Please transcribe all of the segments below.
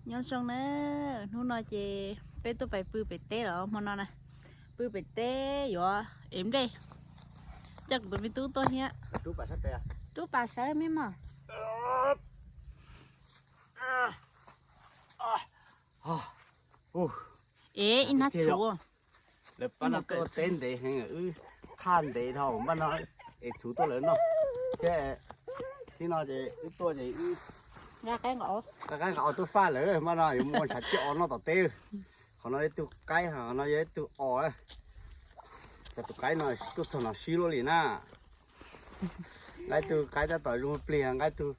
Nyob zoo na, hnub no ces peb tuaj pais pw pem teb los hmo no na. Pw pem teb yuav ev nplej. Coj kuv tus me tub tuaj thiab. Rub pas sawv me mog. Ev ib hnab txhuv. Lawv pab no tuaj teb ntev heev, wb qhaj ntev dhau npaj no es txhuv tuaj lawv noj. Thiab tib no ces wb tuaj ces wb nqa qaib nqa os tuaj faj lawv, npaj no yuav mus ua ntshav ciaj os noj tom teb. Qhov no yog ib tug qaib, qhov no yog ib tug os. Cov tus qaib no tuaj txog no sib luaj li na. Nqa ib tug qaib tab tom zoo plig, nqa ib tug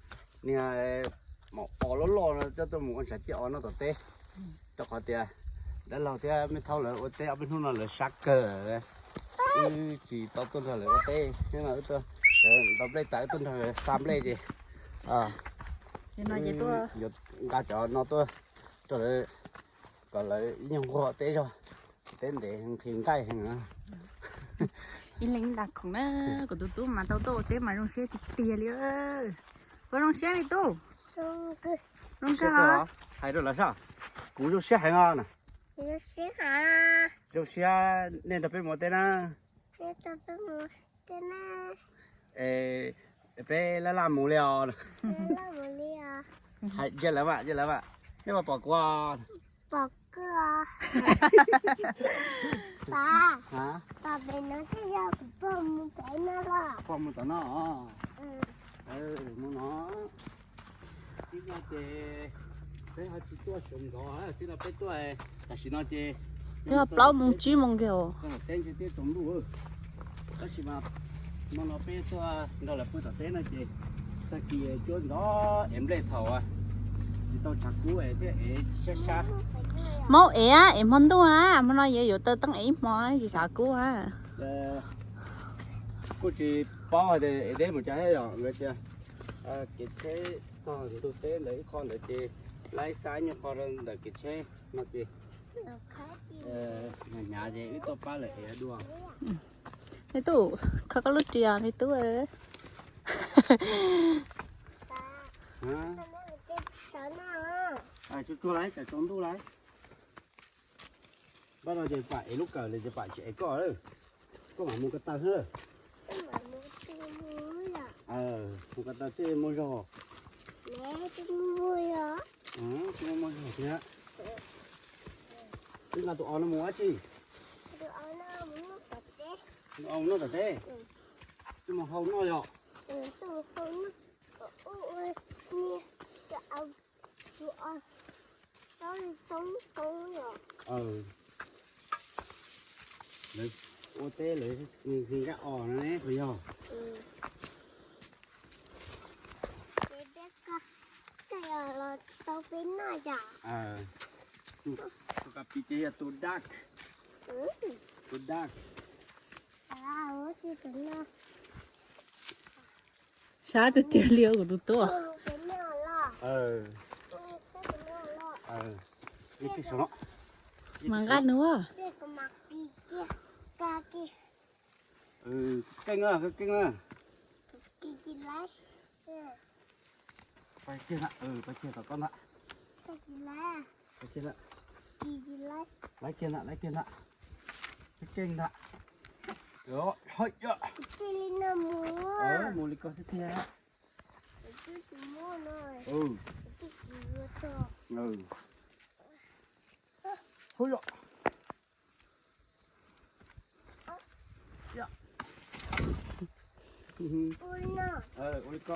niag maum os loj loj no coj tuaj mus ua ntshav ciaj os noj tom teb. Rau qhov tias dab laug thiab me thaub lawv ua teb ob peb hnub no lawv sab kawg, wb tsis tau tuaj nrog lawv ua teb thiab no, wb tuaj, lawv ntaus nplej tas wb tuaj nrog lawv xa nplej ces yuav nqa cov no tuaj rau lawv kom lawv ib nyuag nquag teb zog, teb ntev nqhis nqaij heev. Ib leeg ib nta khoom na, kuv tus tub mas tau tuaj ua teb mas zoo siab tiag tiag li. Puas zoo siab me tub? Zoo kawg los? Hais rau lawv saib, kuv zoo siab heev os. Zoo siab, nej nrog peb mus ua teb na. Es peb laj laj mus li os. Hais ntsia lawv mas, ntsia lawv mas, nej puas pom kuv? Pom kuv. Pom, pom pem no twb yog kuv pog mus pem no los. Pog mus tom no. Mus no. Tib no ces peb ho tsis tuaj sawv ntxov, tib no peb tuaj, tam sim no ces twb yog plaub moos tsib moos kiag os. Teb ntshe twb tsaus ntuj. Tab sis mas hmo no peb tuaj nrog lawv pw tom teb no ces tag kis cuab ntxov ev nplej thaum tsis tau tshav kub es thiaj ev sab sab. Maub ev, ev hmo ntuj na, hmo no yuav yuav taw teeb ev ib hmo tsis tshav kub. Kuj tsis paub hais tias ev deb mus cas thiab yom, lawv tias kev tsheb txog ntug teb ntawd ib qho ntawd ces laib xa ib nyuag qho rau ntawm kev tsheb no ces hnyav hnyav ces wb tuaj pab lawv ev dua. Me tub, kho koj lub ris os me tub. Tsuag tsuag lawm, tsam tsaus ntuj lawm. Npaj no ces pam ev lub kawm lawm ces pam tsis ev koj lawm. Koj mam mus ko taw xwb. Mus ko taw thiaj muaj zog. Tsis muaj zog thiab. Wb nqa tus os no mus ua dab tsi? Tus os mus noj tom teb. Wb mus hau noj yom. Lawv ua teb lawv nqaij os no ne puas yog? Tus kab pis ces yog tus dark. Tus dark. Sab tiag tiag li kuv tus tub. Mas nqa nws. Keej na, keej na. Pais kiag ntag, pais kiag tom koj ntag. Pais kiag ntag. Laiv kiag ntag, laiv kiag ntag. Keej ntag. Mus li ko xwb tiag. Hu yom. Ua li ko.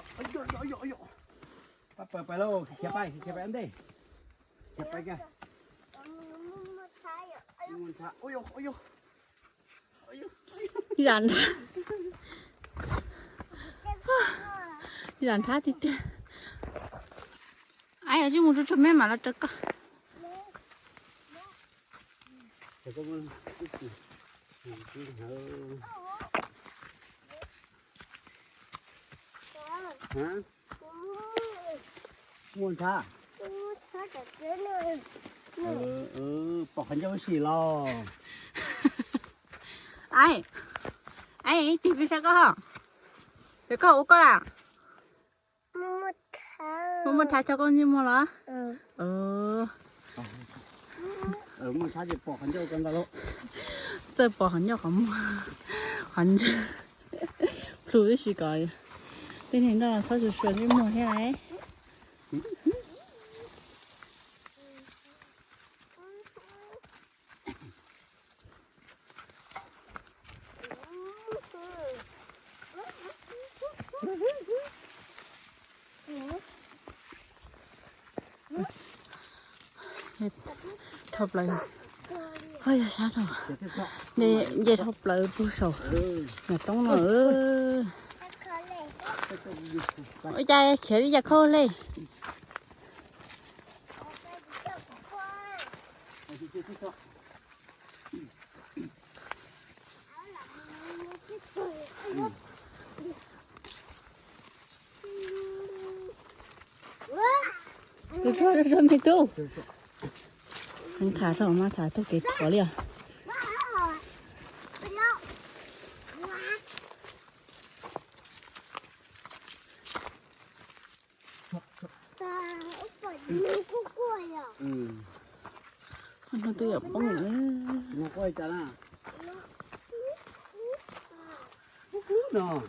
Pab pawg pais lauj, khiav pais, khiav pais ua ntej. Khiav pais kiag. Zam nrab, zam nrab tiag tiag. Aib, yog tsis mus tsuag tsuag me mam los raws koj. Muaj ntshav. Pom qhov ncauj ib si los. Aib, aib, tig peb saib koj. Ces koj ua koj las. Muaj muaj thav tso koj ntsej muag los? Txawj pom qhov ncauj qhov muag, qhov ntsa plhu tib si kom tej niag nroj txhob sua sua ntsej muag thiab lauj. Dhau plaws, yog sab dhau, nce dhau plaws puag saum niam toob no. Ua cas khiav li cas khau li. Tus tshuaj rau me tub. Heev tham rau mas tham taug kev thuav li os. Qhov no twb yuav poob lawm.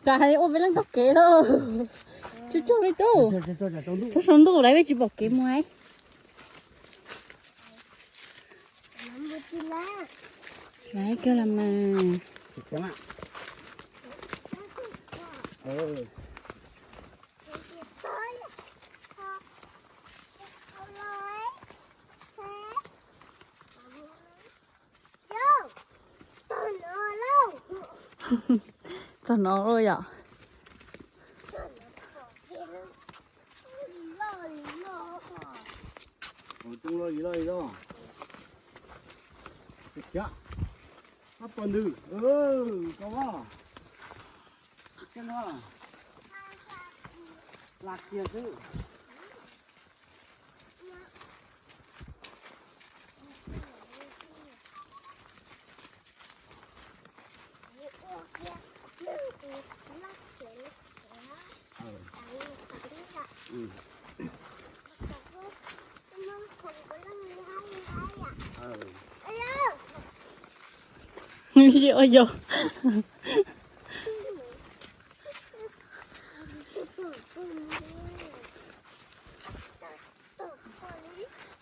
Cas ua peb leej taug kev lauj. Tsuag tsuag me tub. Tsuag saum ntuj lawm peb tsis pom kev mus. Laiv kawg los mas. Txog no lawm yom. Coob loj li loj. Ab pog ntwg, koj, la kiag xwb. Ua yog.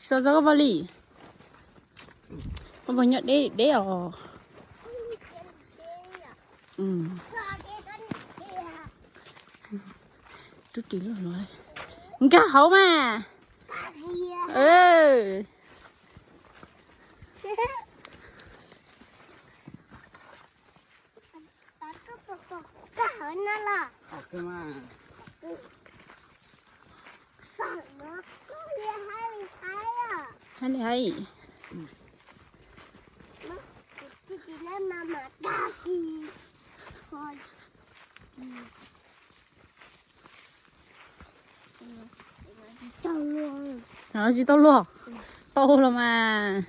Xyov txog koj pog li, koj pog nyob deb deb os. Rub ris luaj luaj. Nkag hauv mas. Hais li hais. Tsis tau luaj, tau los mas.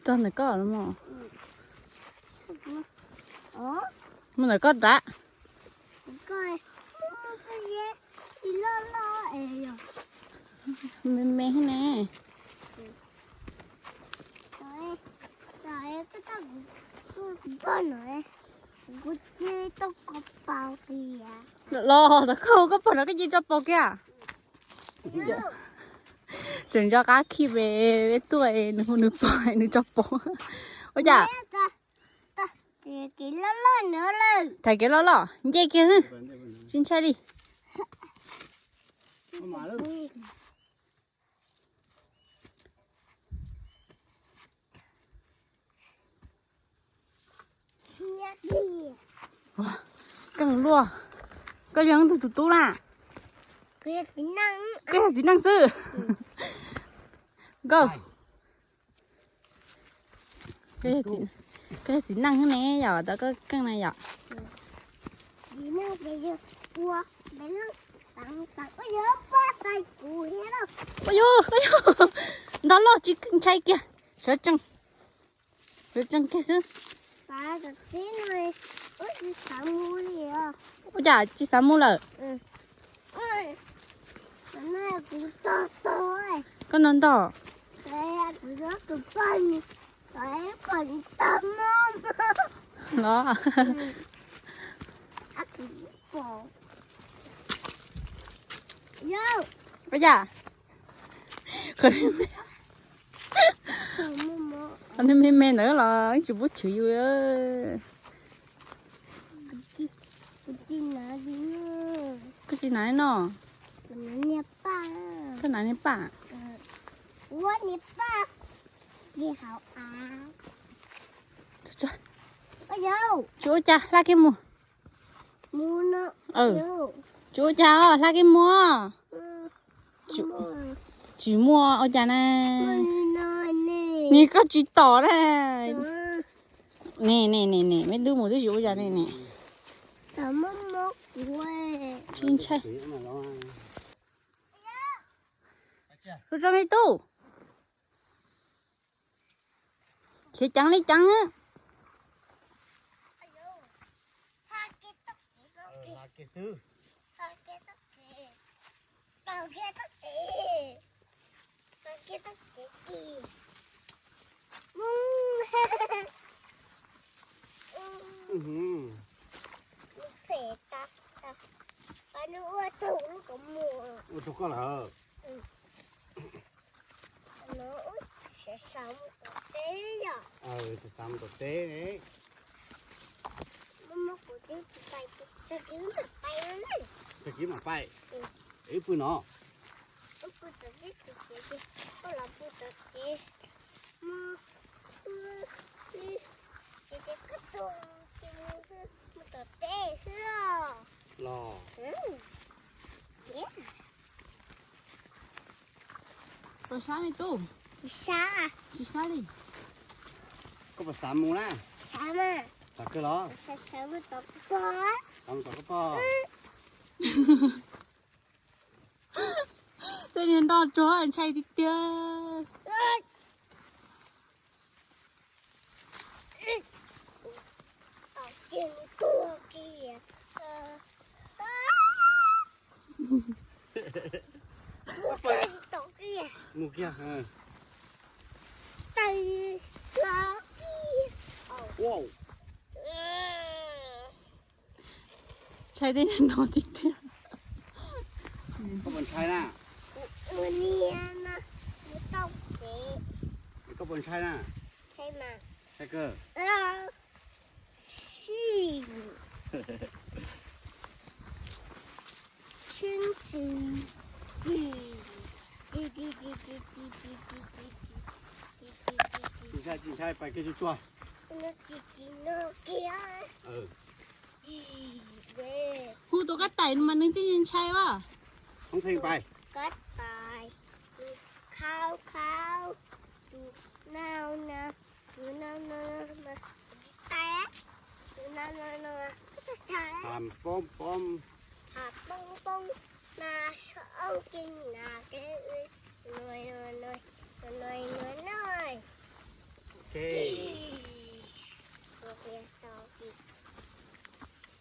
Txog ntawm koj los mas. Mus ntawm koj nrad. Me me ne. Los tau koj, koj pog no koj cia tso pom kiag. Tseem nco qab khij peb tuaj nws hu nws pog nws tso pom. Ua cas? Thaum kev loj loj nce kiag, tsis ntshai li. Keej luaj. Koj yog leej twg tus tub na? Koj yog txiv neej xwb. Nkauj, koj yog txiv neej ne yom, tau koj keej na yom. Ua yog, ua yog, ntog loj tsis ntshai kiag, sawv tsees, sawv tsees kiag xwb. Ua cas tsis xav mus lawm? Koj no ntog. Los. Ua cas? Qhov me me ntawd los tsis pub chwv yus. Koj tsis hnav no. Koj hnav niag paj. Tsis ua cas, hla kiag mus. Tsis ua cas os, hla kiag mus. Tsis muaj ua cas na. Nim koj tsis tom na. Ne ne ne ne, me tub mus twb tsis ua cas ne ne. Tsis ntshai. Hu rau me tub. Khiav ceev li ceev. Ua rau koj lawm. Xav mus tom teb. Tag kis mam pais. Wb pw no. Los. Puas sab me tub? Tsis sab li. Koj puas xav mus na? Xav kawg los? Xav mus tom koj pog. Tej niag nroj tsuag ntshai tiag tiag. Mus kiag. Ntshai tej niag no tiag tiag. Koj puas ntshai na? Koj puas ntshai na? Ntshai kawg. Tsis ntshai, tsis ntshai, pais kiag tsuag tsuag. Hu tus kab taim mas nws thiaj ntshai as. Poob poob.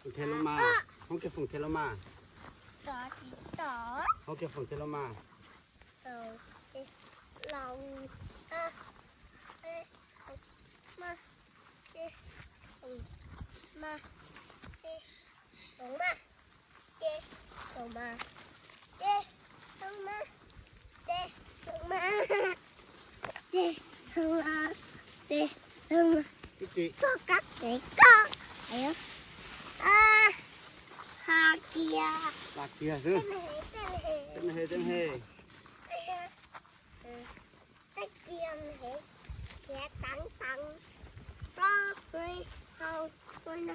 Foom thiab los mas, hoob kiag foom thiab los mas. Hoob kiag foom thiab los mas. Koj kab tsev koj. Ha kiag. Ha kiag xwb. Tej me he, tej me he. Tej kiag me he, khiav teev teev. Plaub hau no.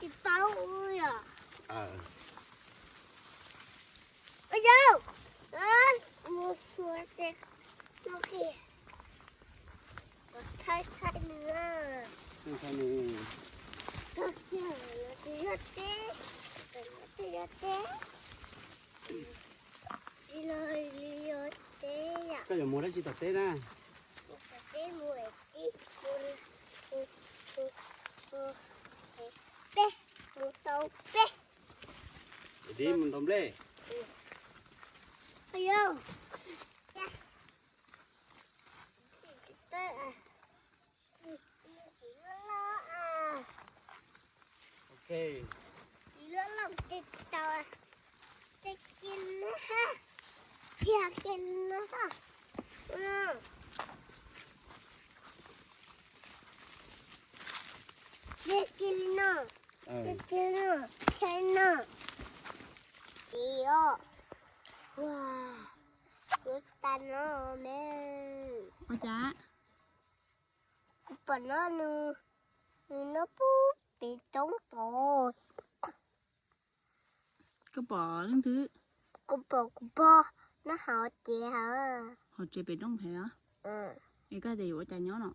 Tsis paub yom. Yau, mus xuas ces no kiag. Thaij thaij nws. Thaij nws. Thaij kiag, no tsis yog teb, tsis yog teb, Koj yuav mus dab tsi tom teb na? Peb mus tau peb. Dib mus ntaus nplej. Ok. Ua, yuav tas no me. Ua cas? Kuv pom no nws, nws nyob pub pem roob tod. Koj pom leej twg? Kuv pom kuv pog nyob hauv tsev hauv. Hauv tsev pem roob pem los? Es koj tias yuav ua cas nyob no?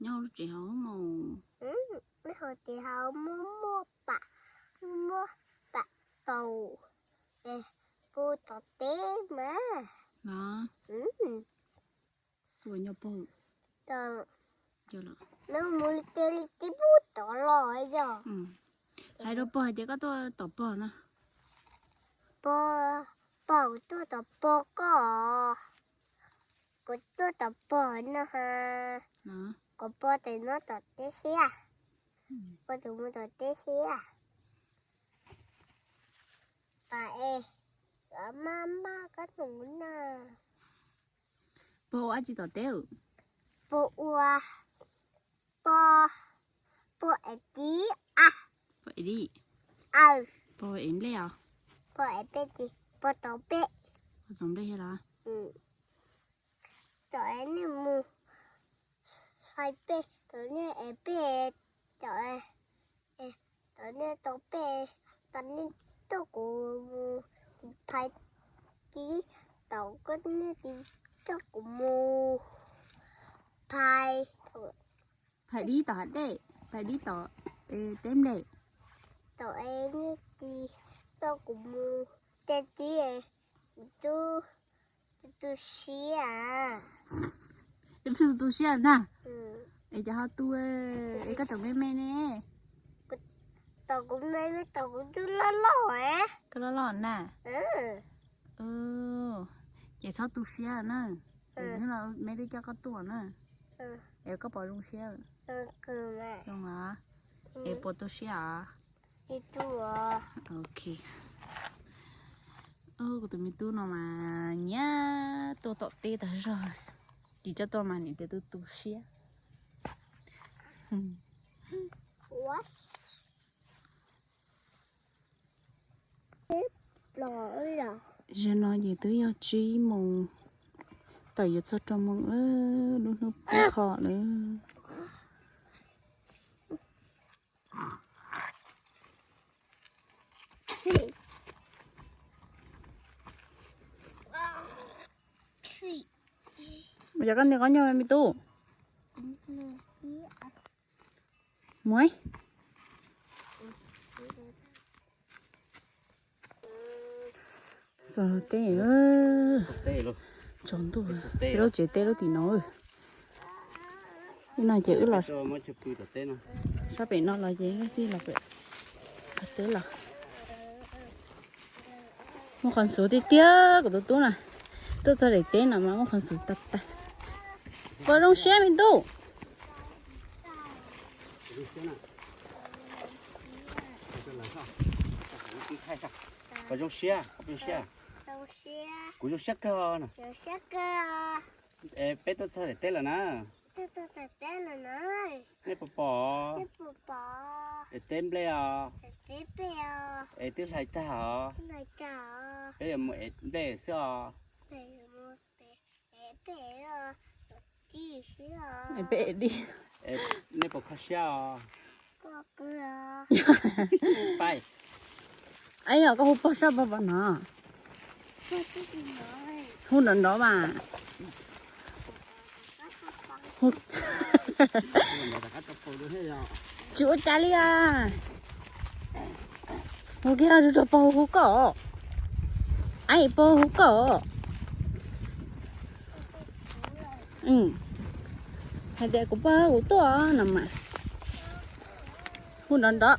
Nyob hauv lub tsev hauv mas. Nyob hauv tsev hauv muaj muaj pam, muaj pam taus es pw tom teb mas. Los? Ua nyob pog. Nws mus li ces li tib pub tod los yog. Hais rau pog hais tias koj tuaj tom pog na. Pog, pog, kuv tuaj tom pog koj. Kuv tuaj tom pog no ha. Kuv pog tseem nyob tom teb thiab. Pog tseem mus tom teb thiab. Pam es, maj maj koj tus na. Pog ua dab tsi tom teb? Pog ua, pog, pog ev dib a. Pog ev dib. Pog ev nplej os? Pog ev nplej, pog tau nplej. Pog tau nplej thiab los? Tom nej mus hlais nplej, tom nej ev nplej, tom, tom nej tau nplej, tom nej tuaj kuv mus phais dib, tom koj nej tis tuaj kuv mus phais. Phais dib tom hav dej, phais dib tom teb nplej. Tom nej tis tuaj kuv mus tej tib, kuv tu, tu siab. Tu tu siab na. Es cov ho tu, es koj tseem me me ne. Tom kuv me me, tom kuv twb loj loj. Koj loj loj na. Ces txhob tu siab na. Es hnub no me twb coj koj tuaj na. Es koj puas zoo siab? Zoo los? Es puas tu siab os? Ok. Kuv tus me tub no mas nyiam tuaj tom teb tag zog. Tsis coj tuaj mas niam tias tu tu siab. Zaum no ces twb yog tsib moos, tawm yuav txog rau moos, lub hnub pib kho lawm. Ua cas koj nti qab nyuj me tub? Muaj. Txog teb, tsaus ntuj, lub tsev teb lub tim no. Ib no ces wb los sab pem no los ces wb tij los pem teb los. Muaj qhov ntxhuv tiag tiag kuv tus tub na, tuaj txog daim teb no mas muaj qhov ntxhuv tag tag. Puas zoo siab me tub? Puas zoo siab? Kuv zoo siab kawg. Peb tuaj txog daim teb lawm na. Nej puas pom? Es teb nplej os. Es twb hlais tag os. Peb yuav mus ev nplej xwb os. Peb ev dib. Nej puas kho siab os? Pais. Yog koj hu pog sab pog pog no. Hu nrov nrov mas. Tsis ua cas li os. Hu kiag rau pog hu koj. Aib, pog hu koj. Hais tias kuv pog kuv tuaj no mas. Hu nrov nrov.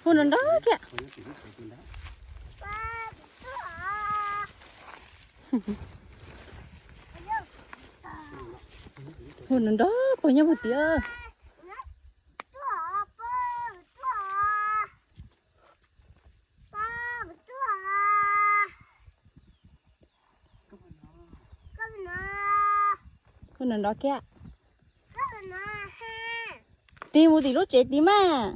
Hu nrov nrov kiag. Hu nrov nrov, pog nyob puag tid. Hu nrov nrov kiag. Tig mus tim lub tsev tid mas.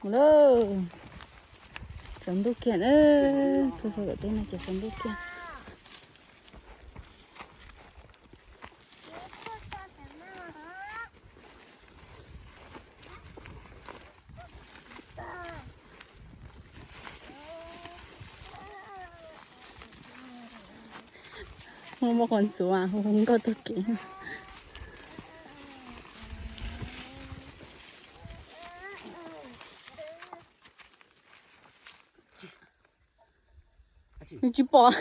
Mus lauj. Tsaus ntuj kiag na. Tuaj txog tom teb no ces tsaus ntuj kiag. Muaj muaj qhov ntxuav hu nkauj taug kev. Nws tsis pom.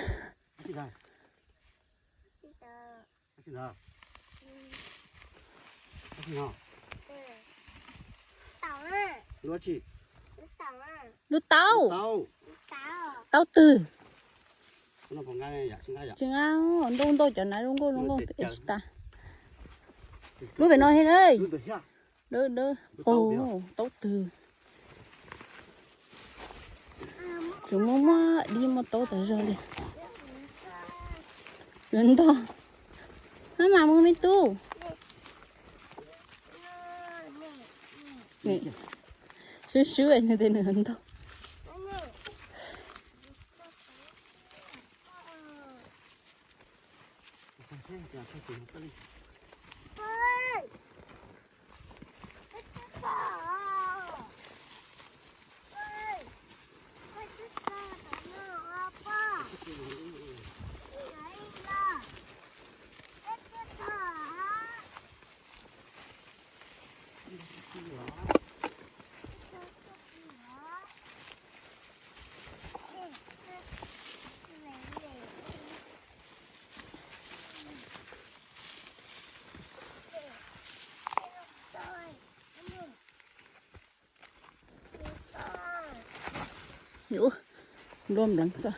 Lub taub. Taub twg? Tsis nqa, nrauj nrauj cov na, zoo nkauj zoo nkauj tsis tas. Lub pem no thiab na. Dawb dawb. Taub twg? Tseem muaj muaj dib muaj taub tas zog li. Yuav ntog. Maj mam mus me tub. Swb swb nws tias nws ntog. Ub, nplooj npleev xwb.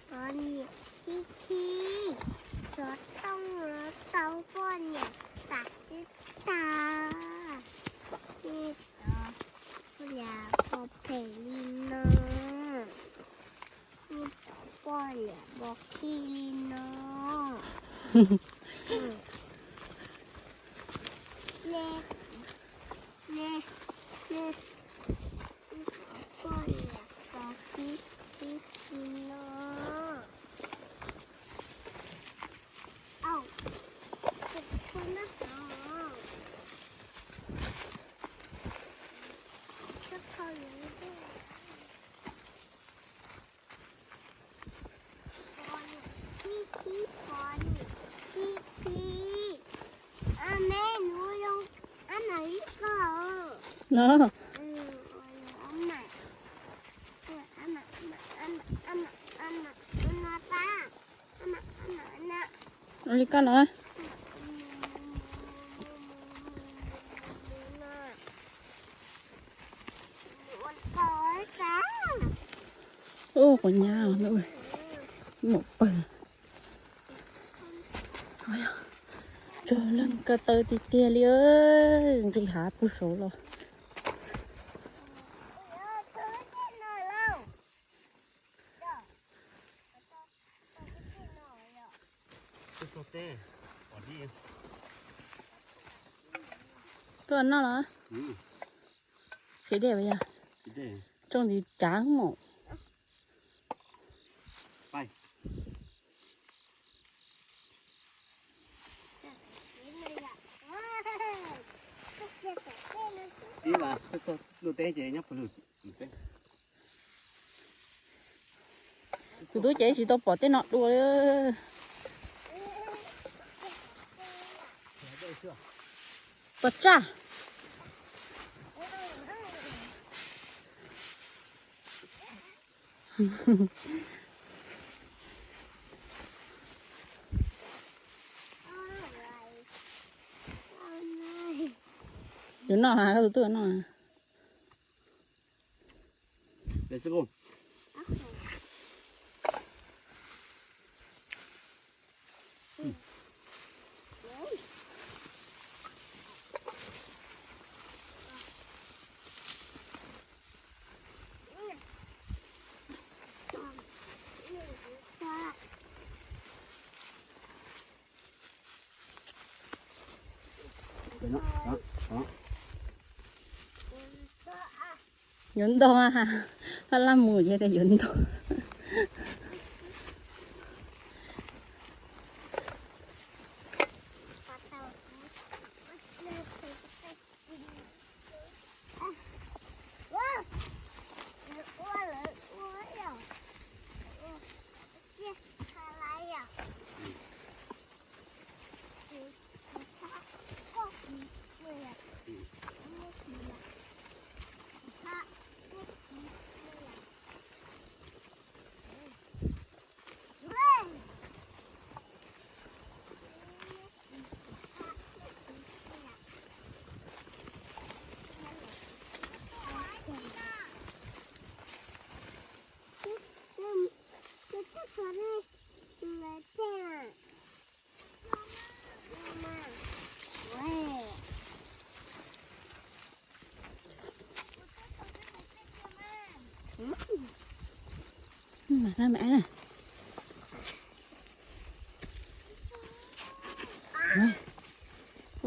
Poj niam khib khib, xov tooj los tau poj niam tas xwb tag. Nej cov poj niam phem li no, nej cov poj niam phem li no. Nej, nej, nej cov poj niam phem li no. Au, tus poj niam no. No. Li koj no. Ub, quav nyab, muam pawg. Tsaug leej ko taw tiag tiag li, nqis hav puag saud los. Tuaj noj los? Qhib dej yog? Tsooj ntsis cav mus. Ib vas, tuaj txog lub teb ces nyob puag lwm teb. Kuv twb ces tsis tau pom tej no dua li. Pos tsaj. Yuav noj, koj tus twb noj. Yuav ntog, hab laj mus ces tias yuav ntog.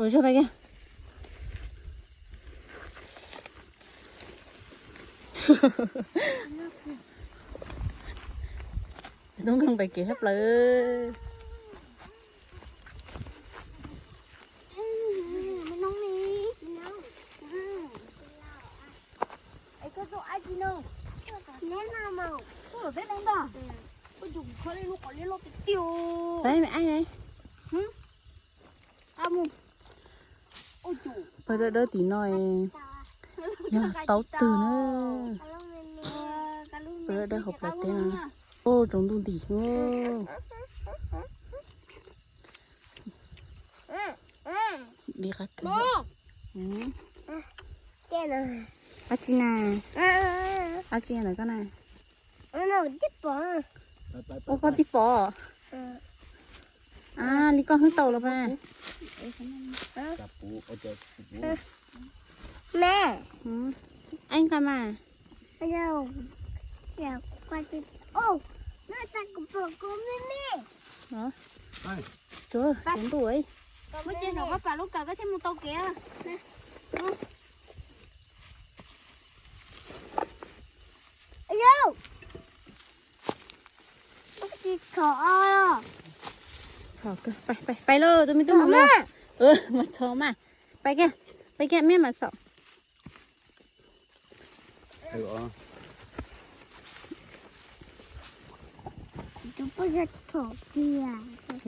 Ua zog pais kiag. Tub Nkeeg pais kev sab plaws. Pawg dawb dawb tim no yog taub twg na. Pawg dawb dawb hauv plawv teb no. Ub, tsaus ntuj nti. Li qab kawg. Ab tsi na? Ab tsi ntawm koj na? Ua koj tib pom. A, li koj hwb tau los mas. Eeb, qab mas. Tsuav, tsuav ntuj. Muab cia saum koj pam lub kawm koj thiaj mus tau kev. Txhom, pais, pais lauj, tus me tub mus lauj. Mas txhom mas. Pais kiag, pais kiag, miab mas txhom.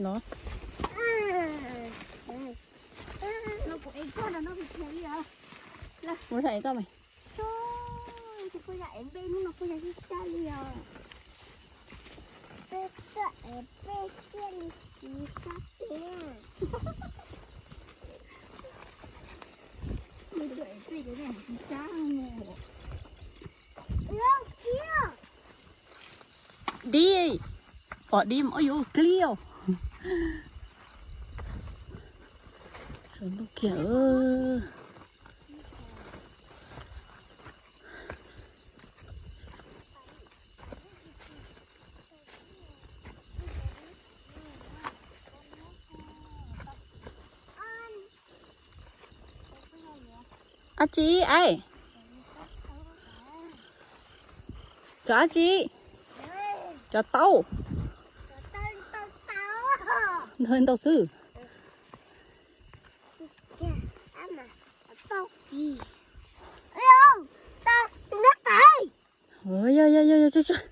Los. Ua saib tau mas. Tus kuj yog es npe hnub no kuj yog sib sab li os. Peb tuaj es peb siab li tsis sab peb. Peb tuaj es peb cov neeg tsis sab no. Dib, pom dib mas yuav ua clip os. Tsaus ntuj kiag. Dab tsi ai? Cov dab tsi? Cov taub. Ntau ntau xwb. Yog yog yog yog, tsuag tsuag.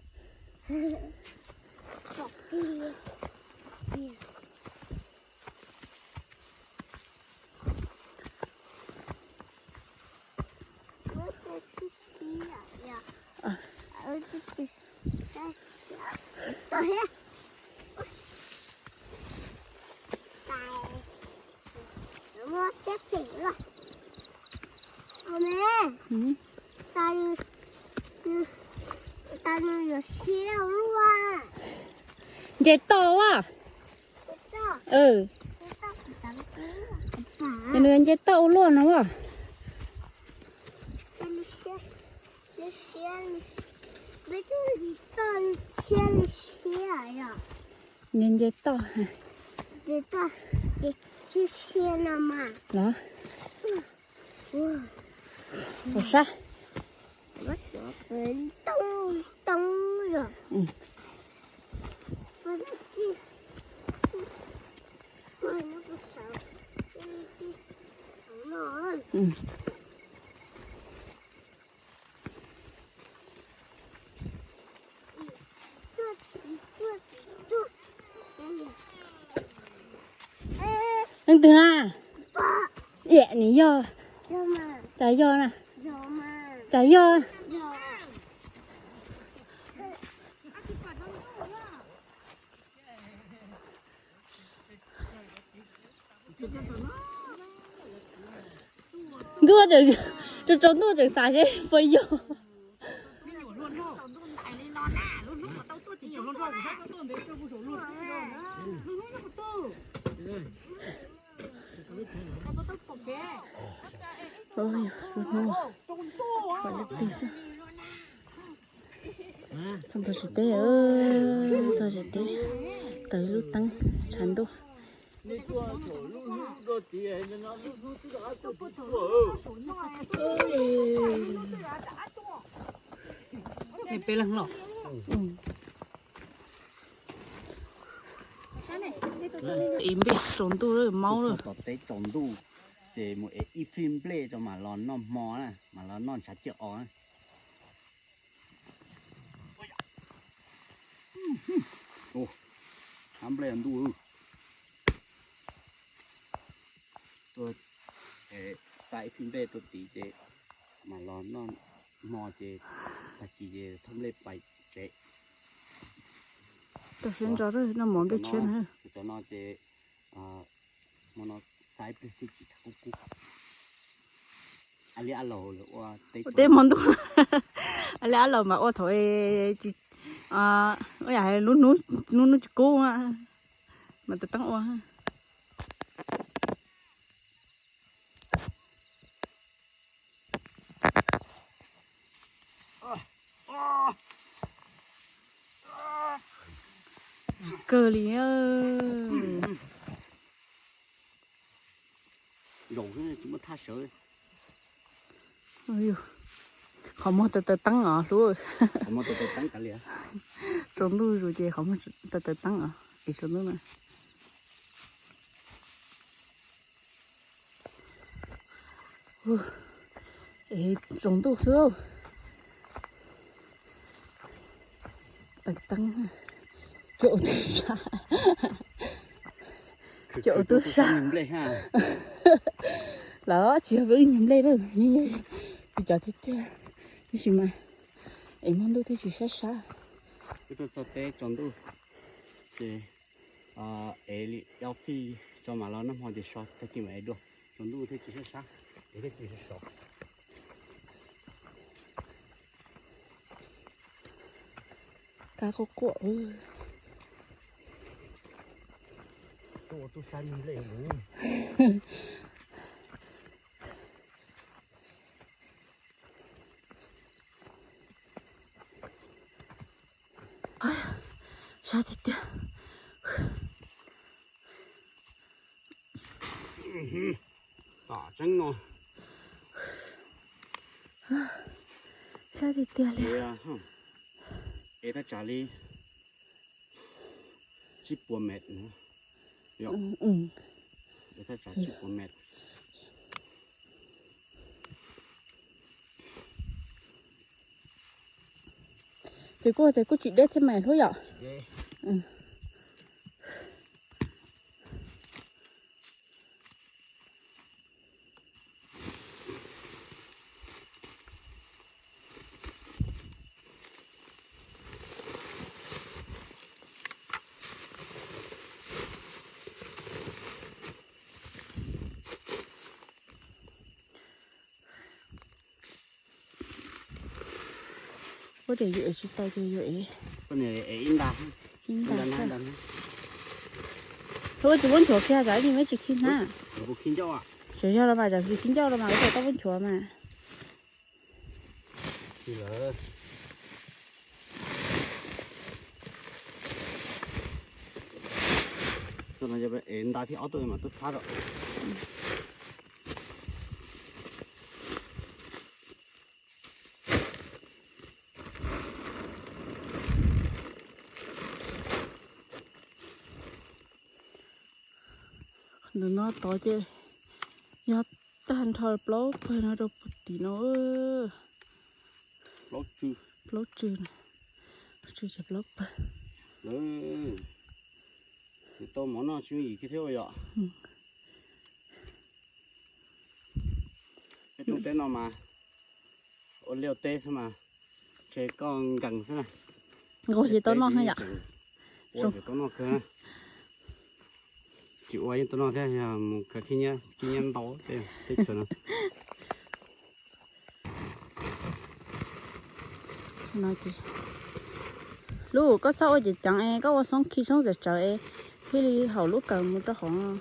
Nce toj a. Ces nws nce toj ua luaj no a. Nce nce toj. Los. Ua sab. Leej twg na? Iam nws yog. Cas yog na? Cas yog? Ntuj, tsaus ntuj tseem xav seb puas yog. Txog tau tsev teb, txog tsev teb, taws ib lub teeb tshav ntuj. Peb leeg los. Ib nplej tsaus ntuj lawm, maub lawm. Tom teb tsaus ntuj ces mus ev ib fij nplej rau mam los noj hmo na, mam los noj ntshav ciaj os na. Ua, hab nplej ntuj. Tuaj, xa ib fij nplej tuaj tid ces mam los noj hmo ces tag kis ces thauj nplej pais tsev. Tam sim no noj mov nplej tshiab na. Cov no ces hmo no xa ib pliag thiaj tsis kub kub. Ua teb hmo ntuj. Ab li ab laus mas ua thaum tsis, ua yam lub hnub, lub hnub tsis kub mas taws teeb ua. Kawg li. Zaum xwb tsis muaj thaj sawv. Qhov muag taws taws teeb os hlub. Qhov muag taws taws teeb kav liam. Tsaus ntuj zus ces qhov muag taws taws teeb os es tsaus ntuj na. Es tsaus ntuj xwb. Teeb teeb. Cov tub sab. Cov tub sab. Lawv tsis yog peb wb nyiag nplej lawm, yog yus cov tiag tiag. Tab sis mas es hmo ntuj thiaj tsis sab sab. Wb tuaj txog teb tsaus ntuj ces ev li ob fij tso mam los noj hmo ces so tag kis mam ev dua. Tsaus ntuj thiaj tsis sab sab, es thiaj tsis sov. Kab quaj quaj. Tuaj ua tub sab nyiag nplej. Sab tiag tiag. Tom tseeb no. Sab tiag tiag li. Es thaj tsam li tsib puas met. Thaj tsam tsib puas met. Ces kuj tias kuj tsis deb thiab mas hlub yom. Ua tias yuav ev tsis tau ces yuav ev ib nta. Ua tsis muab nchuav kiag tsam ib ntsis muab tsis khi hnab. Tsis yog los mas tsam tsis khi ncauj los mas ua tau muab nchuav mas. Ev nta thiab ob tug mas tuaj txhab rau. Ntawm no tod ces yog tag nrho plaub pawg no rau puag tim no. Plaub tsw, tsw ces plaub pawg. Tau mov noj tsis yooj yim kiag thiab ua yom. Peb tuaj teb no mas ua liaj ua teb xwb mas, ntshe koj nkees xwb na. Nqus ces tau noj yom. Ua ces tau noj kawg na. Tsis ua yeej tau noj thiab, yog mus khaws khib nyiab ntau teb chaws no. Lub koj txhob ua ceev ceev es koj ua xoob khi xoob tsawv tsawv es thiaj li haum lub kawm mus rau hauv.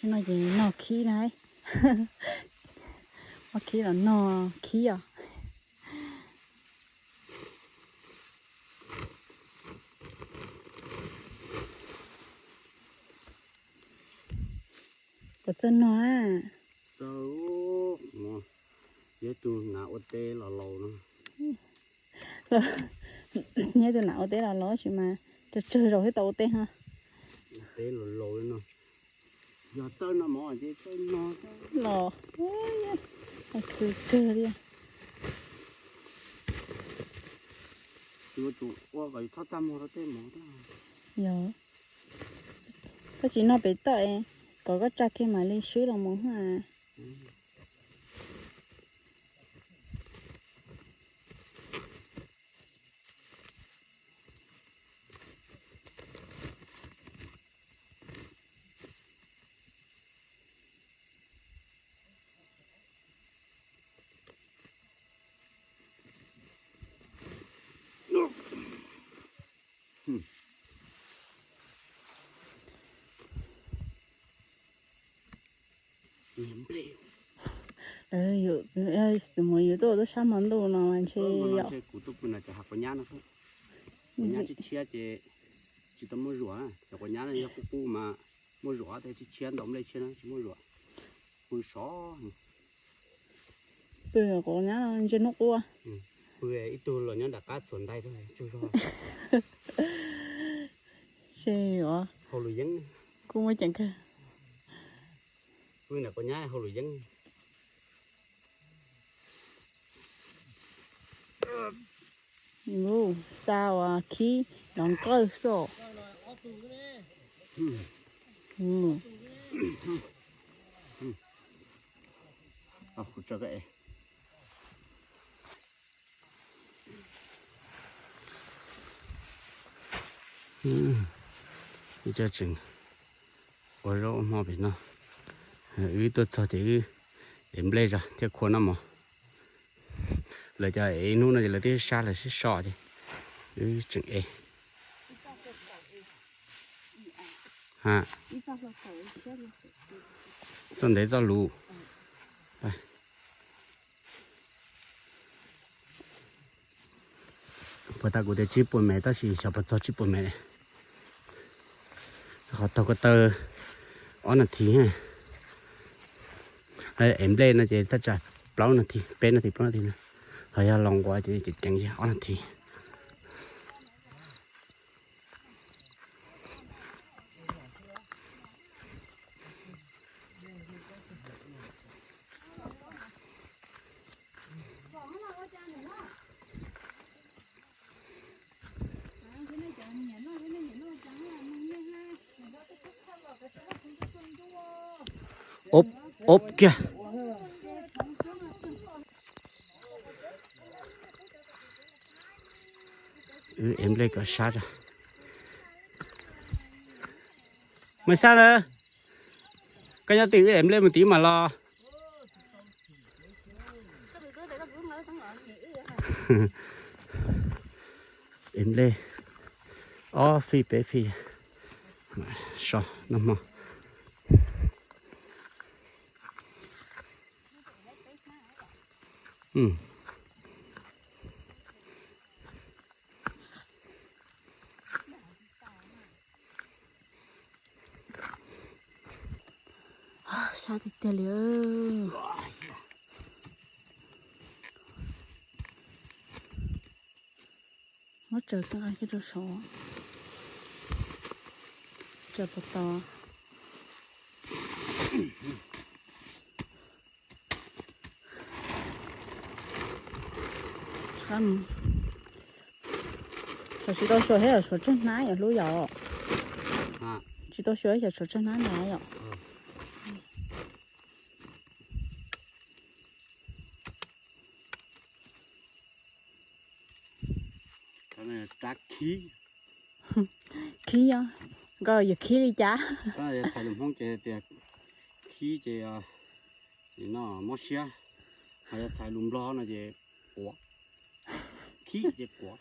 Thiab no ces noj khib na. Muab khib los noj khib os. Puas txawj noj a? Yog tus nam ua teb los laus no. Yog tus nam ua teb los laus tab sis mas tsawg tsawg zaus thiaj tau ua teb no. Teb los laus li no. Yog txawj noj mov ces txawj noj. Los, khwv kawg li. Yuav tsum ua kom txhob txaj muag rau tej mov. Yog, koj tsis noj pem toj es kom koj tsa kiag mam li swb los mus. Tus muam yus tuaj tub sab hmo ntuj no mas ntshe yom. Kuv tuaj pw no ces hav quav nyab no xwb. Quav nyab tshiab tshiab ces tsis tau muaj zuam, cov quav nyab no yog qub qub mas muaj zuam, tab tshiab tshiab ntaus nplej tshiab no tsis muaj zuam. Pw sov. Pw quav nyab ntsia hnub qub. Pw ib tug los nyob nram qab txhuam ntais tsaug zog. Hauj lwm yeeb. Kuj muaj ceem kawg. Pw nram quav nyab hauj lwm yeeb. Xa uas khib los nqawj xwb. Ib co tseem ua zaub ua hmo pem no. Wb tuaj txog ces wb ev nplej zog thiab khua noj mov. Lawv cov ev ib hnub no ces lawv twb sab lawv sib so ces wb tseem ev. Txoj ntev txoj lus. Puas tas kuv tias tsib puas mev tab sis xyov puas txog tsib puas mev. Qhov taug ko taw ob nas this. Ev nplej no ces thaj tsam plaub nas this, peb nas this plaub nas this no. Ho yog los nquas ces ceev ceev ob nas this. Ob, ob kiag. Wb ev nplej kom sab tso. Mas sab lawm. Koj nyob twj ywm wb ev nplej mus tid mam los. Ev nplej ob fij peb fij. So noj hmo. Sab tiag tiag li. Muab tsaws tag kiag rau saud. Tsaws puas tau. Tsis tau suav thiab, suav tsawg hnab yom hlub yom. Tsis tau suav thiab, suav tsawg hnab ntawd yom. Khib os, koj yuav khib li cas? Txhais lus Hmoob ces tias khib ces no mob siab, ho yog txhais lus Nplog no ces quav. Khib ces quav.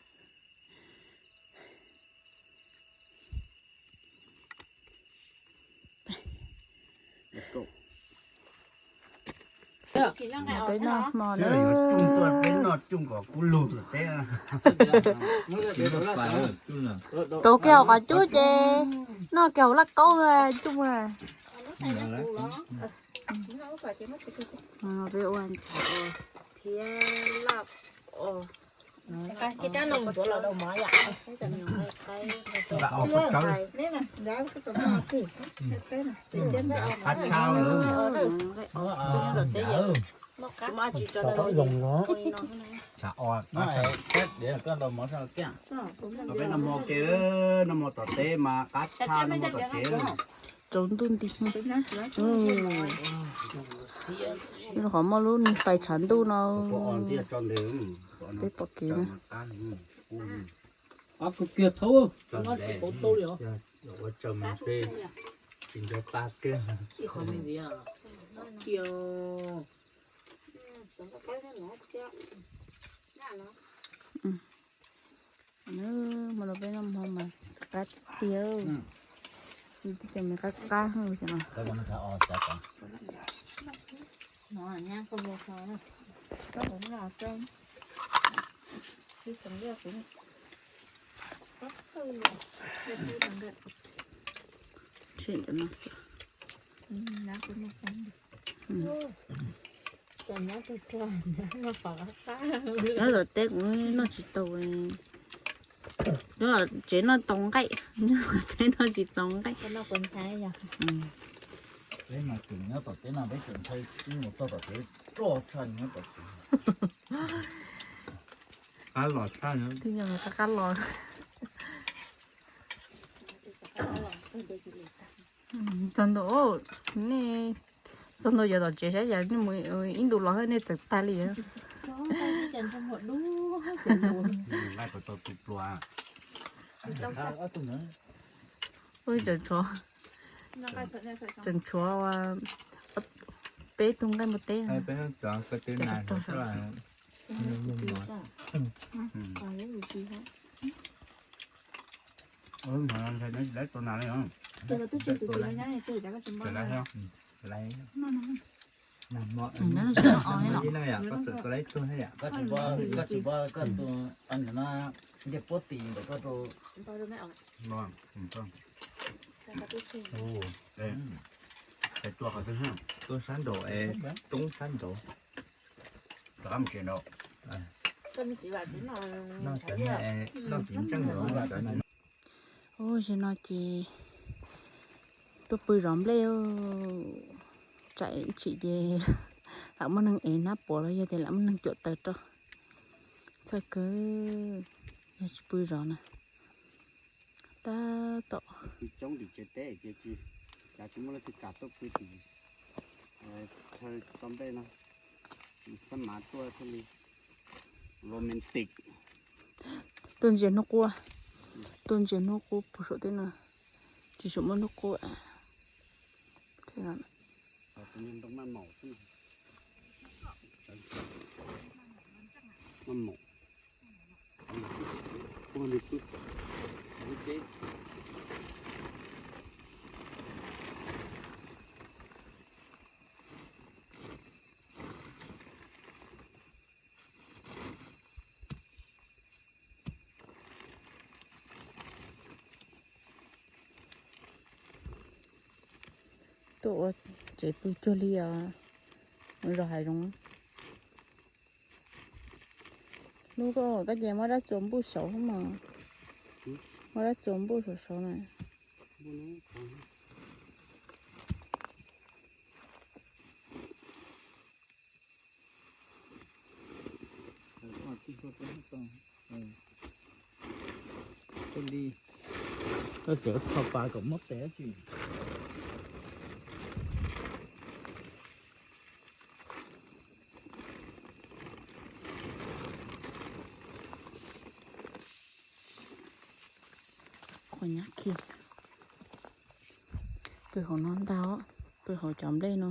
Peb noj hmo na. Peb noj cub, rau kiag hauv qhov cub ces noj kiag hauv laj kaub na cub na. Peb ua thiab laj. Qab tshaj lawm. Peb noj hmo ke, noj hmo tom teb mas qab tshaj noj hmo tom tsev. Tsaus ntuj nti. Qhov muaj lub niag fais tshav ntuj no. Peb pom kev na. Ua tsaug mas peb tsis nco qab kiag. Hmo no peb noj hmo mas qab tiag. Tib co me qab qab no. Nyob tom teb kuv noj tsis tau. Nyob tsev noj tau nqaij, nyob tsev noj tsis tau nqaij. Peb mas tseem nyob tom teb no peb tseem ntshai, mus txog tom tsev roj tshaj nyob tom tsev. Qab los tshaj. Twb yog qab qab los. Txog ntua, nej txog ntua yuav tom tsev saib yam nej mus ib ntus los nej txawm tag li. Tseem tshuav, tseem tshuav peb tug nqaij npua teb. Koj tsis npaj koj tus ncej puab tis ntawm koj rau. Tua qhov twg, tua sab nraud es roob sab nraud. Rov qab mus tsev nraud. Noj txiv ntseej nraud. Ub, zaum no ces tuaj pw zov nplej. Tsam tsim ces lam muaj neeg ev nab puav los yog tias lam muaj neeg cuam taws rau. Txhawj kawg, yog tsis pw zov na. Tab tom pw coob tim tsev teb ces tsis, cas tsis muaj leej twg kam tuaj pw tim chaw tso nplej no. Xab mav tuaj thiaj li romantic. Tuaj ntsia hnub qub, tuaj ntsia hnub qub puag saum tej no, tsis tshua muaj hnub qub. Tuaj ua tsev pw cuag li os, mus zov hav zoov. Hnub koj, koj ces muab dab txuas npuj saud mas, muab dab txuas npuj saud saud na. Li, koj tseem tho pas kom muab tes tsis. Qhov nyab khi pw hauv no ntag, pw hauv cov nplej no.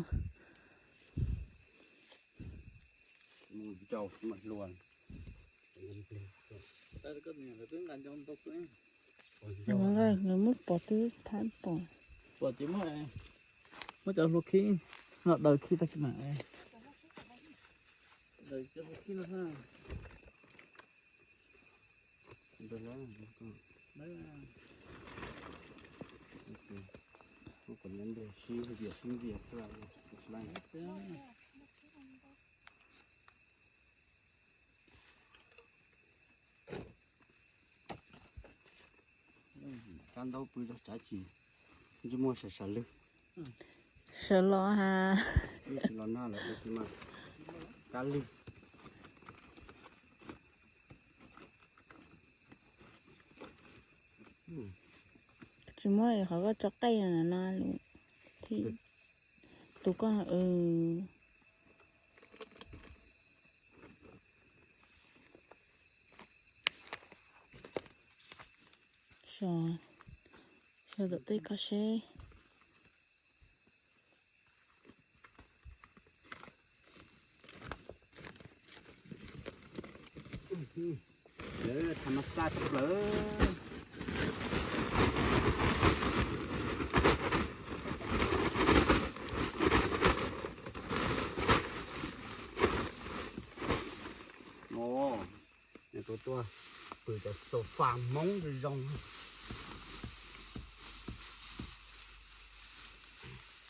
Nws muab pov twb thab pom. Pom ces muab, muab cov hlua khib no daws khi tag kis mas. Daws cov hlua khib no. Kab ntaub pw rau tsav tsis ntsej muag sawv sawv lwg. Sawv los ha. Los nag lawm tab sis mas kab lwg. Tsis muab qhov koj tso qaij no, tus koj. Sawv, sawv tom tej koj seb. Lawv tham mas xa tshaj plaws. Tuaj pw cov sofa Hmoob zoo zoo.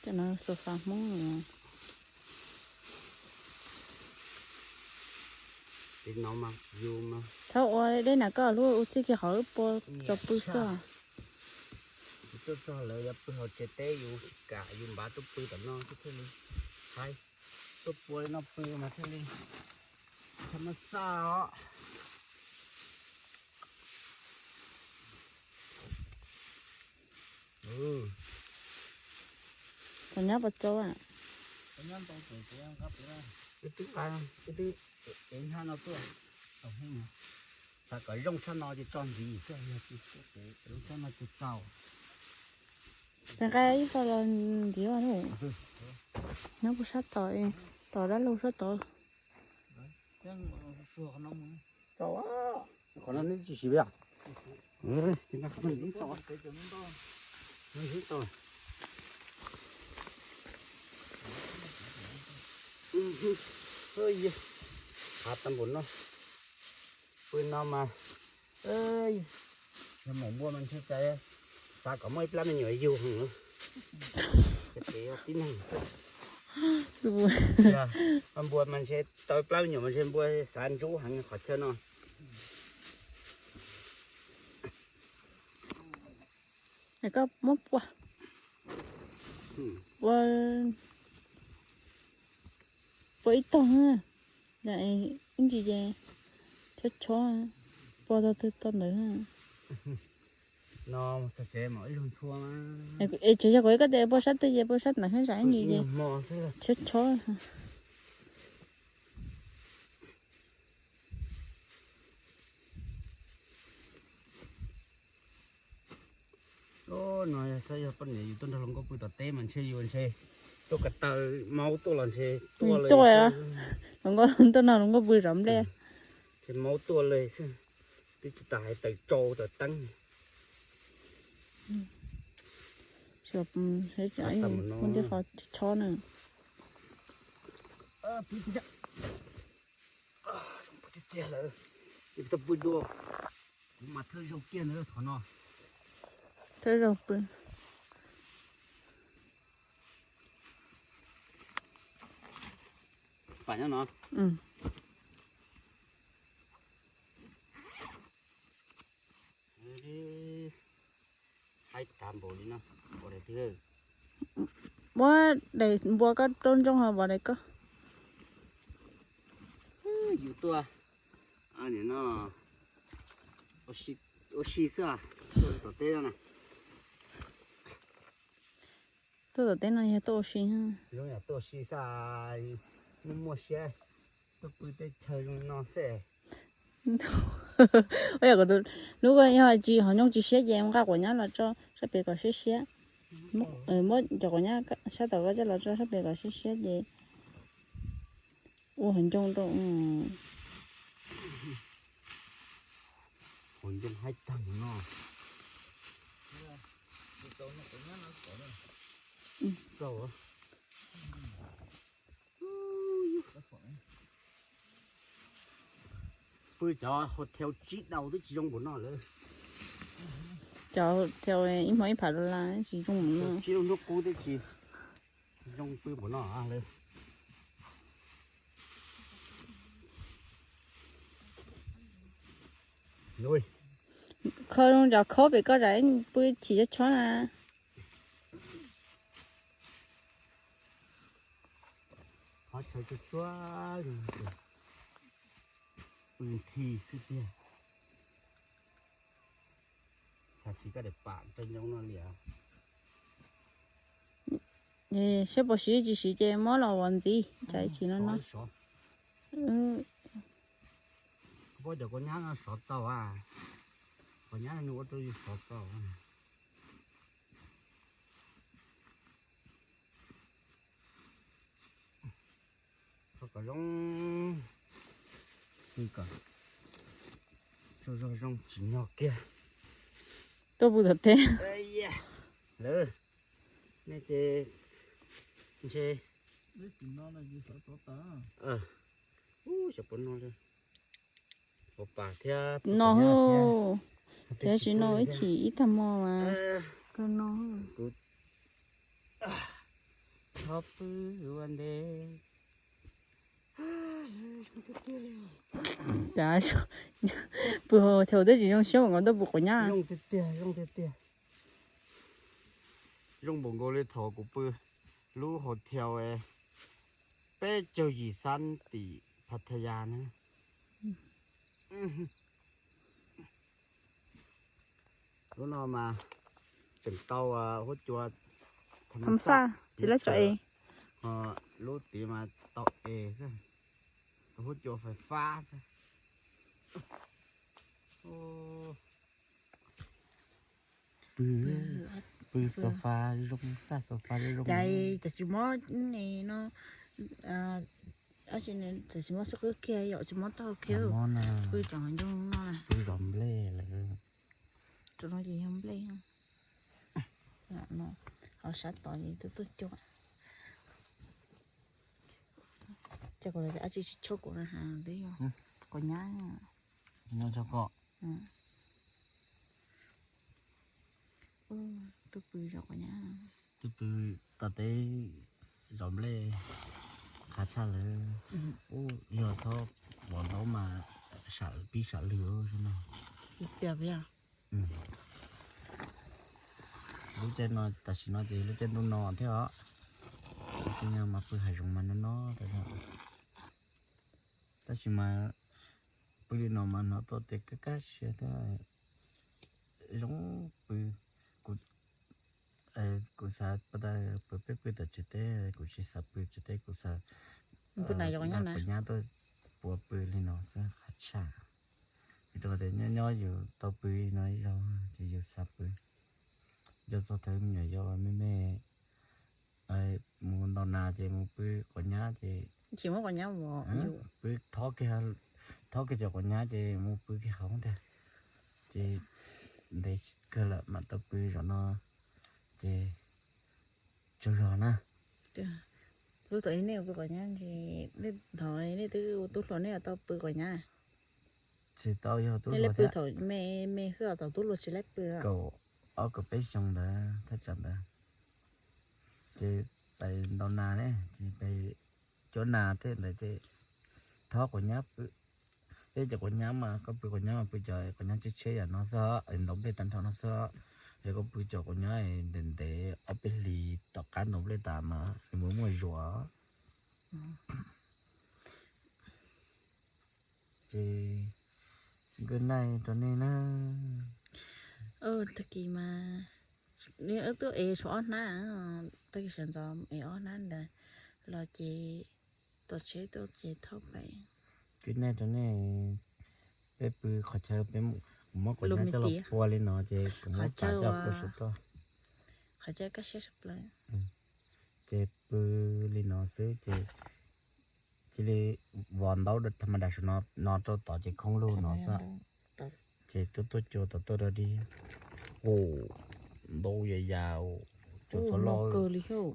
Cov no sofa Hmoob. Thaum ua deb na koj lub ua txij kiag qhov wb pua tso pw xwb. Tuaj txog lawv yuav pw hauv tsev teb yus tsis kam, yus npav tuaj pw tom no thiaj li, hais, tuaj pua li no pw mas thiaj li, thiaj muaj xaj os. Thaum nyob puas tsaus? Wb twb nqa, wb twb ev hnab no tuaj, xav kom zoo tshaj no ces tso ntxiv, zoo tshaj no ces txaus. Nqa ib qho los ntxiv. Nyob puag sab tod, tom dab laug sab tod. Qhov no neb tsis siv li. Hav tag npaum no, pw no mas, yog maum npua mas ntshe cas, xav kom muaj ib plab me nyuam yug heev. Ces tib neeg, npua mas ntshe tau ib plab me nyuam mas ntshe npua xav ntsub heev qhov chaw no. Koj muab pua, pua, pua ib tog, ib ntsis ces chob chob, pua tog twg tog ntawd. Es tseem yog kuv koj tias pua sab twg ces pua sab ntawd, zam ib ntsis ces chob chob. No yog, yog poj niam yus tuaj nrog hluas nkauj pw tom teb mas ntshe yus ntshe tuaj ko taw maub tuaj los ntshe tuaj li. Hluas nkauj tuaj no hluas nkauj pw zov nplej, ntshe maub tuaj li xwb, twb tsis tas hais taws tsau taws teeb. Ntij qhov chob na. Tiag tiag lawm, tau pw dua, kuv mas thawj zaug kiag ntawd qhov no. Thawj zaug pw. Pam nyob no. Haib tag npaum li no, ua daim twg? Muab daim npua koj rau ntsooj ho vov daim koj. Yus tuaj, nim no ua si xwb, tuaj tom teb no na. Tuaj tom teb no yog tuaj ua si. Zoo yam tuaj ua si xwb, muaj muaj siab, tuaj pw teb chaws zoo no xwb. Ua yam kom tus hlub yog tsis hom nyooj tsis siab ces nqa quav nyab los tso sab pem kom siab siab. Muab cov quav nyab sab tom koj coj los tso sab pem kom siab siab ces ua hom nyooj rau. Hom nyooj haib tag no. Pw cov hotel tsib daus twb tsis zoo npaum no lawm. Cov hotel ib hmos ib phav dollar tsis zoo npaum no. Tsib lub hnub qub twb tsis zoo pw npaum no lawm. Kho zoo cov khaub pem koj zam pw chim chob chob na. Qhov chaw tsuag tsuag, pw nthi xwb tiag. Tam sim koj daim pam rau nyob no li. Saib puas siv tsis siv ces muab los vov ntxiv, tsam ib chim no no. Pab cov quav nyab no sov tau a, quav nyab no nws ua rau yus sov tau. Qhov kom zoo, kom zoo zoo tsim nyog kiag. Tuaj pw tom teb lawm, nej ces ntshe, ub, xyov puas no li. Thiab no, thiab tsis no ib chim ib tag hmo mas kawg no. Kuv thov pw ua ntej. Cas pw hauv thiab twb tsis zoo siab, nkaus tuaj pw quav nyab. Zoo tiag tiag, zoo tiag tiag. Zoo npaum nkaus li thaum kuv pw lub hotel peb caug yim xab tim Pattaya na. Lub no mas tseem tau huab cua tham xaj, tsis lab tso es, lub tid mas tau es xwb, huab cua fais fab xwb. Pw sofa zoo, txaj sofa zoo. Cas tsis muab no, tsis muab xub qwb kiag, yom, tsis muab taub hau kiag. Pw cov ncoo no, pw zov nplej lawm. Tus no ces yog nplej. Ho sab tod ces tuaj tuaj cua. Ces kuv los ab tsi tsis tshua kuv na, twb yog quav nyab. Nyob tso koj. Tuaj pw zov quav nyab, tuaj pw tom teb zov nplej, qab tshaj lawm. Ub, yog txhob vov ntaub mas pib sam lwg no. Lub caij no tam sim no ces lub caij ntuj no thiab os. Tus nyuag mas pw hav zoov mas no no. Tab sis mas pw li no mas hnov tau tias kaj kaj siab thiab zoo pw. Kuv xav pw, peb pw tom tsev teb, kuv tsis xav pw tsev teb, kuv xav nqa quav nyab tuaj puav pw li no xwb qab tshaj. Vim rau qhov tias nyob nyob yus tau pw li no ib zaug ces yus xav pw. Nco txog thaum me nyuam yaus me me mus ntaus nas ces mus pw quav nyab ces, pw thob kiag, thob kiag cov quav nyab ces mus pw kiag hauv ntag. Ces ntev kawg lawm mam tau pw zaum no ces tsaug zog na. Lub tom ib nej pw quav nyab, nej twb ua tub hluas nej tau pw quav nyab. Tsis tau yog tub hluas, pw thaum me me xwb, thaum tub hluas tsis laib pw. Kaum ob kaum peb xyoo ntawd thaj tsam ntawd ces pais ntaus nas ne, ces pais cuab nas tej ntawd ces thob quav nyab pw. Peb cov quav nyab mas koj pw quav nyab mas pw cov quav nyab tshiab tshiab yam no xwb, ntaus nplej tag nrho no xwb. Yog koj pw cov quav nyab ntev ntev ob peb hlis tom qab ntaus nplej tas mas nws muaj muaj zuag. Ces good night rau nej na. Tag kis mas wb tuaj es tshuav ob hnab, tag kis sawv ntxov es ob hnab ntawd los ces tom tsheb tuaj ces thauj pais. Good night rau nej. Peb pw qhov chaw, peb, kuv muab quav nyab coj los pua li no ces kuv muab pam coj pua saum toj. Qhov chaw kaj siab tshaj plaws. Ces pw li no xwb ces cia li vov ntaub tha ma das saum no, no rau tod ces khoob lug no xwb. Ces tuaj tuaj cua tod tuaj rau dig. Ua ntaub ya ya, cua txhob loj,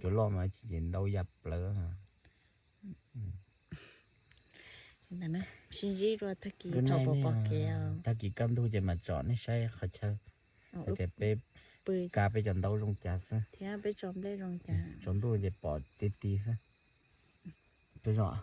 cua loj mas ces ntaub ya plawv. Sib ntsib dua tag kis thaum pom pom kev, tag kis kaj ntug ces mam tsom nej saib qhov chaw. Hais tias peb pw, kav peb cov ntaub zoo cas xwb thiab peb tso nplej zoo cas. Tsaus ntuj ces pom ti ti xwb. Tuaj zog.